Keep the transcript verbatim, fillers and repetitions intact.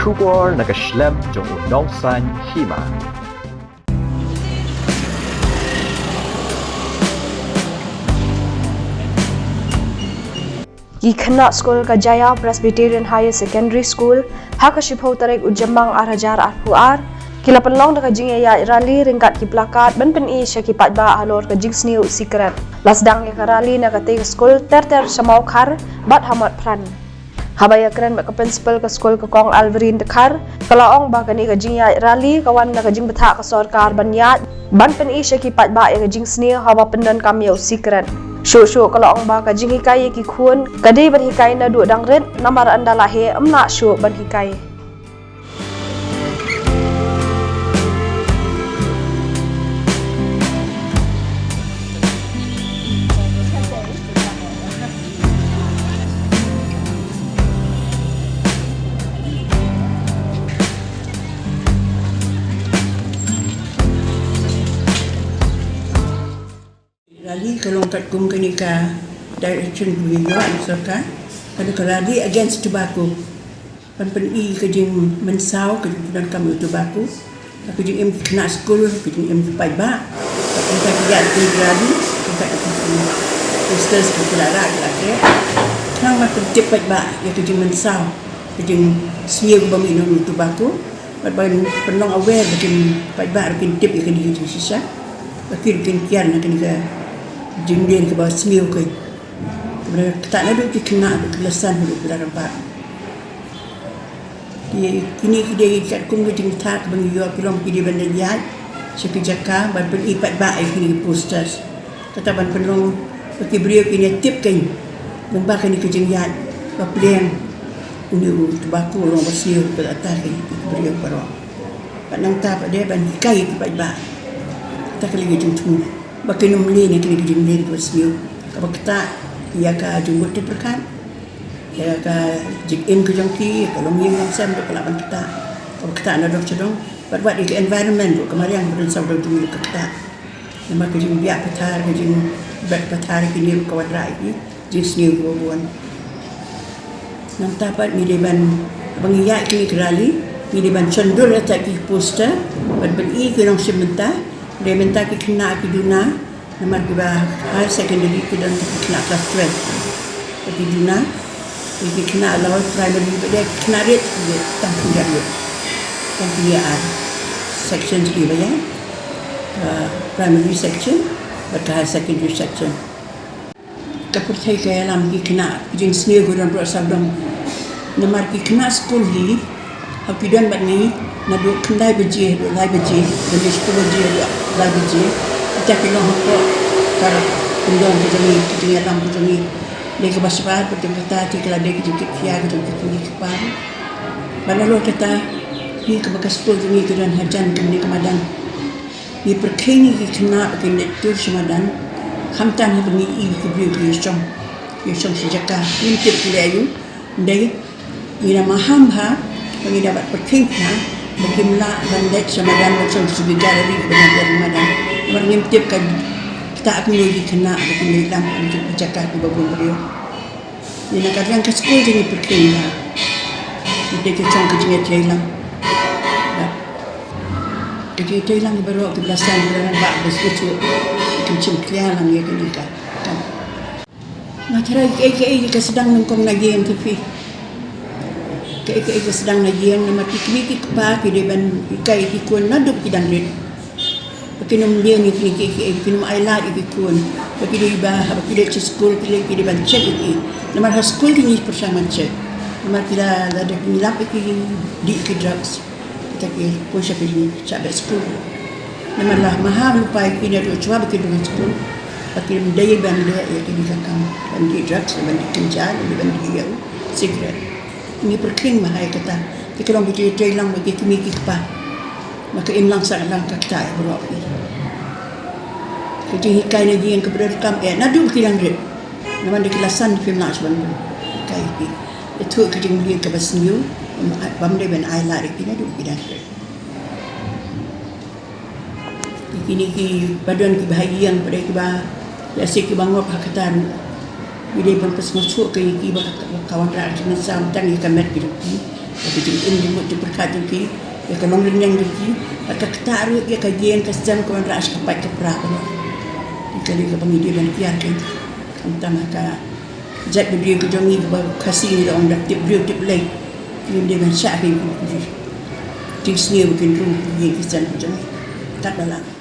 Khubor na ka shlem jong u nongsan hima. Ki khynnah skul ka Jaya Presbyterian Higher Secondary School ha ka shiphew tarik u Jymmang ar hajar arphew ar ki la pynlong da ka jingïaid rally ryngkat ki plakat ban pyni sha ki paidbah halor ka jingsniew sikret. La sdang ïa ka rally na katei ka skul ter ter sha Mawkhar bad ha Motphran. Haba ïakren bad ka principal ka skul ka Kong Alverine Dkhar, ka la ong ba kane ka jingïaid rally ka wan na ka jingbthah ka sorkar ban ïaid ban pyni sha ki paidbah ïa ka jingsniew haba pyndonkam ïa u sikret. Shuh shuh ka la ong ba ka jinghikai ïa ki khun ka dei ban hikai naduh dang rit, namar ynda la heh ym lah shuh ban hikai. Rally ka long katkum kane ka direction kaba ïoh na sorkar. Kane ka rally against tobacco. Ban pyni ka jingmynsaw, ka jingpyndonkam ïa u tobacco. Ka jingim ki khynnah skul, ka jingim ki paidbah. Ka jingim ki ïaid ki rally, ka jingim ki posters, ki la rak, ki la treh. Khnang ban pyntip paidbah ïa ka jingmynsaw, ka jingsniew kaba mih na u tobacco. Bad ban pynlong aware ba kin paidbah ruh kin tip ïa kane ka jingshisha. Ba ki ruh kin kiar na kane ka jingdon kaba sniew ka. Kaba ktah naduh ki khynnah haduh ki la san haduh ki la rangbah. Ki, kine ki dei katkum ka jingthah kaba ngi ïoh, ki long ki dei ban ïaid sha ki jaka ban pyni paidbah ïa kine ki posters. Kata ban pynlong ba ki briew kin ïa tip kein lyngba kane ka jingïaid ba pliang une u tobacco u long ba sniew, ba ata kein ki briew baroh. Bad nangta pat de ban hikai ïa ki paidbah. Kata ka long ka jingthmu ba kin ym leh ïa kine ki jingdon kaba sniew, kaba ktah ïa ka jingmut jingpyrkhat, ïa ka jingim ka jong ki, ïa ka longïing longsem ruh ka lah ban ktah. Kaba ktah na dong sha dong. Bad wat ïa ka environment ruh, ka mariang ba don sawdong jong ngi ruh ka ktah. Namar ka jingbiah pathar, ka jingbret pathar kine ruh ka wanrah ïa ki jingsniew kiba bun. Nangta pat ngi dei ban, haba ngi ïaid kine ki rally, ngi dei ban shon dur ïa kita ki poster bad ban pyni ki nongshim bynta. Dei mynta ki khynnah ki duna, namar kiba higher secondary ki don ki khynnah class twelve. Ki duna, ki khynnah lower primary, bad ki khynnah rit ki tang pynïaid rit. Tang pynïaid ar sections kiba ïaid, uh, primary section bad ka higher secondary section. Ka pyrthei ka ïalam ki khynnah, ki jingsniew ka don baroh sawdong. Namar ki khynnah skul hi, haba ki don bad ngi, naduh khyndai baje haduh lai baje, lane shiphew baje haduh lai baje, kita ki long hapoh ka kyndong ka jong ngi, ka jingïalam ka jong ngi. Dei kaba shabar, bad jong kata te ka la dei ka jingkitkhia ka jong ki kmie ki kpa. Bad nalor kata, hi kaba ka skul jong ngi ka don hajan kane ka madan. Ngi pyrkhing ïa ki khynnah ba kin leit tur sha madan. Khamtam haba ngi ïohi ki briew ki ïashong, ki ïashong sha jaka, ngim tip ki leh aïu. Ym dei, ngi da maham bha ba ngi da bat pyrkhing khynnah ba kim lah ban leit sha madan ban shong sha ki gallery kiba don ha madan. Namar ngim tip ka ktah kumno ïa ki khynnah ba kin leit lam ha ki jaka kiba bun briew. Ïa na ka liang ka skul te ngi pyrkhing ïa ka jingïatreilang. Bad ka jingïatreilang baroh kiba la san, kiba la rangbah, kiba sngewthuh, kin shim khia lang ïa kane ka kam. Nga tharai kaei kaei ka sdang nyngkong na ïing, te phi. Kaei kaei ka sdang na ïing, namar ki kmie ki kpa ki dei ban hikai ïa ki khun naduh ki dang rit. Ba kin ym lieng ïa kine kiei kiei, ba kin ym ailad ïa ki khun. Ba ki dei ba, haba ki leit sha skul, ki leit, ki dei ban check ïa ki. Namar ha skul te ngi pyrshang ban check. Namar ki la, lada ki lap ïa ki, dih ki drugs, kita ki poi sha ki jingshah beh skul. Namar la maham lypa ïa ki naduh shuwa ba ki dang skul. Ba kin ym dei ban leh ïa kine ki kam, ban dih drugs, ban dih kynja, ban dih ïa u sikret. Ngi pyrkhing bha ïa kata. Te ka long ka jingïatreilang bad ki kmie ki kpa. Ba ka imlang sahlang ka ktah ïa baroh phi. Ka jinghikai na ïing kaba donkam eh naduh ba ki dang rit. Namar da ki la san phim lah shuh ban hikai ïa ki. Ïathuh ka jingmlien kaba sniew, bym dei ban ailad ïa ki naduh ba ki dang rit. Kine kiba don kiba ha ïing, ba dei kiba, lehse kiba ngop ha kata ruh, ngi dei ban pynsngewthuh ïa ki ba ka, ka wanrah ka jingmynsaw tang ïa ka met ka jong ki. Ka jingim jingmut jingpyrkhat jong ki, ïa ka longrynieng jong ki, bad ka ktah ruh ïa ka ïing ka sem ka wanrah sha ka paid ka pra ka long. Te ka dei kaba ngi dei ban kiar kein. Khamtam ha ka jaitbynriew ka jong ngi kaba Khasi ngi ong da tip briew tip lei. Ngim dei ban shah kein kum ki jingsniew ba kin rung ïa ki ïing ki sem ka jong ngi. Kat ba lah.